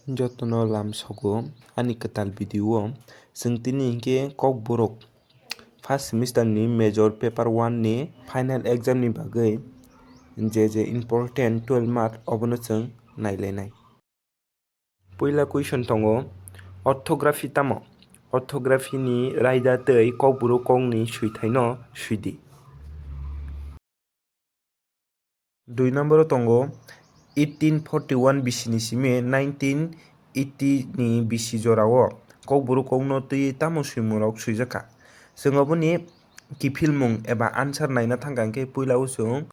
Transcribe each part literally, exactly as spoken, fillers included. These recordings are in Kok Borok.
Jotono lamsogo ani kwtal video o. Chwng tini hinkhe Kokborok first semester ni major paper one ni final exam ni bagwi je je important twelve mark obono chwng nailainai. Puila question tongo, orthography tamo? Orthography ni raida tei Kokborok kokni swithaino swidi. Dui number o tongo, eighteen forty one bisi ni simi nineteen eighty ni bisi jorao Kokborok kokno twi tamo swimungrok swijakha? Chwng oboni kiphilmung eba answer naina thangkha hinkhe puila o chwng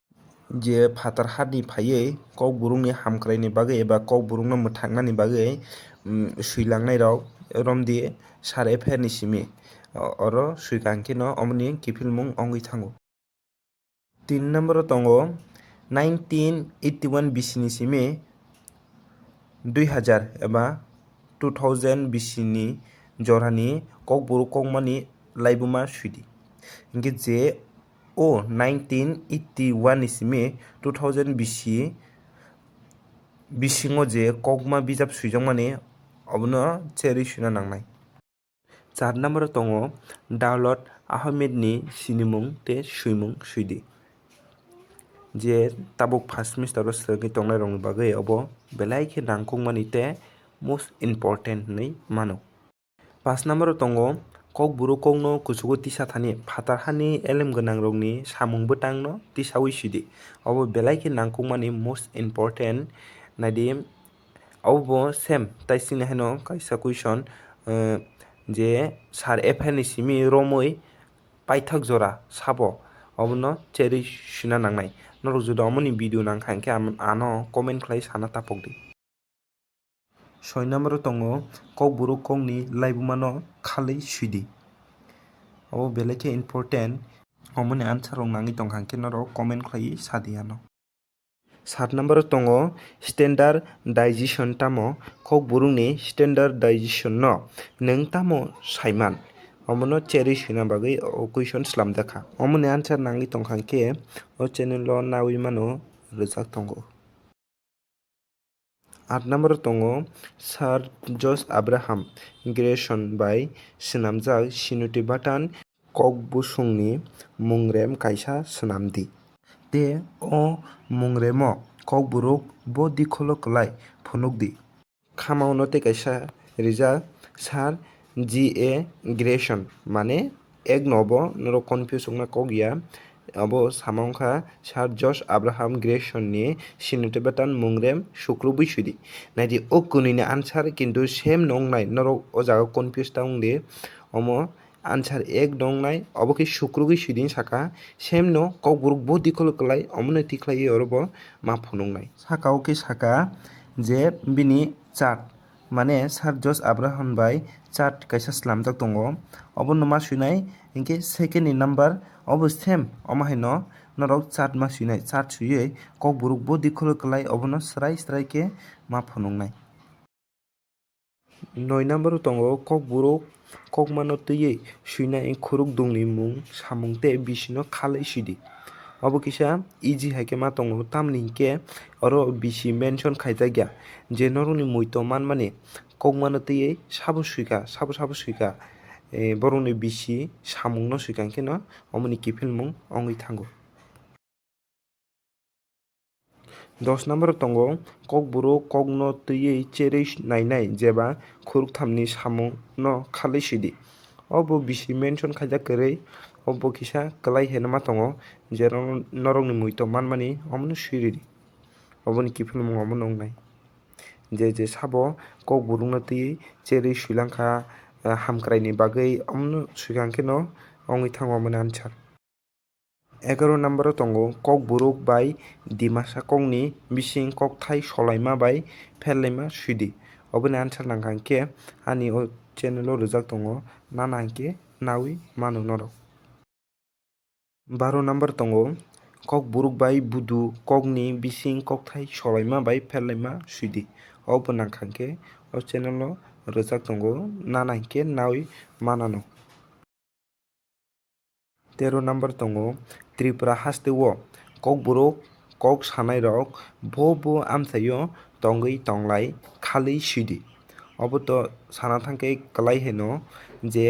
je phatar hani phaiwi Kokborokni hamkraini bagwi eba Kokborokno mwthaknani bagwi, mm, swilangnai rok romdi Sir F R ni simi. O-, oro swikha hinkhe no omoni kiphilmung wngwi thango. Tin number o tongo nineteen eighty one bisi ni simi dui hazar eba two thousand bisi ni jorani Kokborok kokmani laibuma swidi. Hinkhe je o nineteen eighty one ni simi two thousand bisi bisingo je kokma bijap swijakmani obono cherwi swina nangnai. Char number o tongo Daulot Ahmed ni sinimung tei swimung swidi. Je tabuk first semester o swrwngwi tongnai rokni bagwi obo belai khe nangkukmani tei most important hinwi mano. Paanch number o tongo, Kokborok kokno kuchugo tisa thani phatar hani elem gwnang rokni samung bwtangno tisaui sidi. Obo belai khe nangkukmani most important. Naidi, obo bo same taisingni haino kaisa question, eh, je Sir F R ni simi romwi paithak jora sabo, obono cherwi sina nangnai. Norok juda omoni video nangkha hinkhe am-, ano comment khlai sana tapokdi. Soi number o tongo, Kokborok kokni laibumano khalwi swidi. Obo belai khe important. Omoni answer rok nangwi tongkha hinkhe norok comment khlaiwi sadi ano. Sat number o tongo standardization tamo, Kokborokni standardization no nwng tamo saiman? Omono cherwi swina bagwi o question slamjakha. Omoni answer nangwi tongkha hinkhe o channel o naui mano rwjak tongo. Aat number o tongo Sir George Abraham Grayson bai swnamjak Sinutibatan kokbusungni mungrem kaisa swnamdi. Tei o mungremo Kokborok bo dikholo kwlai phunukdi. Khamao no tei kaisa rijak Sir G A Grayson, mane ek no bo norok confuse wngna kok ya. Abo sama wngkha Sir George Abraham Grayson ni Sinutibatan mungrem sukrubwi swidi. Naidi o kwnwi ni answer kintu same no wngnai, norok o jaga confuse ta wngdi. Omo answer ek no wngnai, obo khe sukrubwi swidi saka, same no Kokborok bo dikholo kwlai, omono tikhlaiwi oro bo ma phunuknai. Saka o khe saka je bini chart, mane Sir George Abraham bai chart kaisa slamjak tongo, obono ma swinai, hinkhe second ni number obo same, omo haino norok chart ma swinai, chart swiwi Kokborok bo dikholo kwlai obono srai srai khe ma phunuknai. Noi number o tongo Kokborok kokmano twiwi swinai khuruk dungni mung, samung tei bisino khalwi swidi. Obo kisa easy hai khe ma tongo, tamni hinkhe oro bisi mention khaijak ya je norokni muito manmani kokmano twiwi sabo swikha, sabo sabo swikha, eh, borokni bisi samungno swikha hinkhe no omoni kiphilmung wngwi thango. Dos number o tongo, Kokborok kokno twiwi cherwi nainai jeba khuruk thamni samungno khalwi swidi. Obo bisi mention khaijak kwrwi, obo kisa kwlai heno ma tongo, je norokni muito manmani omono swiridi. Oboni kiphilmung omono wngnai. Je je sabo Kokborokno twiwi cherwi swilangkha, ah, hamkraini bagwi omono swikha hinkhe no wngwi thango omoni answer. Egaroh number o tongo Kokborok bai Dimasa kokni bising kokthai solaima bai pherlaima swidi. Oboni answer nangkha hinkhe ani o channel o rwjak tongo, nana hinkhe naui mano norok. Baro number tongo Kokborok bai Budu kokni bising kokthai solaima bai pherlaima swidi. Obo nangkha hinkhe o channel o rwjak tongo, nana hinkhe naui manano. Tero number tongo Tripura haste o Kokborok kok sanai rok bo bo amchaio tongwi tonglai khalwi swidi. Obo to sana thangkhe kwlai heno je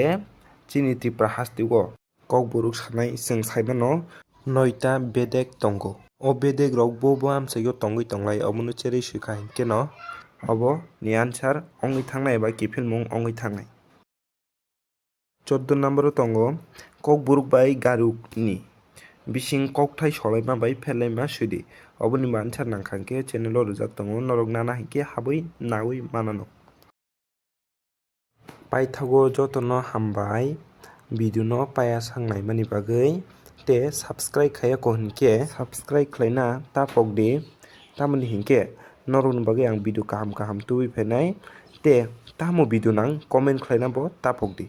chini Tripura hasteo kokborok sanai chwng saimano noita bedek tongo. O bedek rok bo bo amchaio tongwi tonglai, obono cherwi swikha hinkhe no obo ni answer wngwi thangnai eba kiphilmung wngwi thangnai. Chordo number o tongo kokborok bai garuk ni bising kokthai solaima bai pherlaima swidi. Oboni bo answer nangkha hinkhe channel o rijak tongo, norok nana hinkhe habwi nawi manano. Paithago jotono hambai video no paya sang naimani bagwi, te subscribe khaiya ko hinkhe subscribe khlaina tapok di, tamoni hinkhe norokni bagwi ang video kaham kaham tubui phainai, te tamo video nang comment khlaina bo tapok di.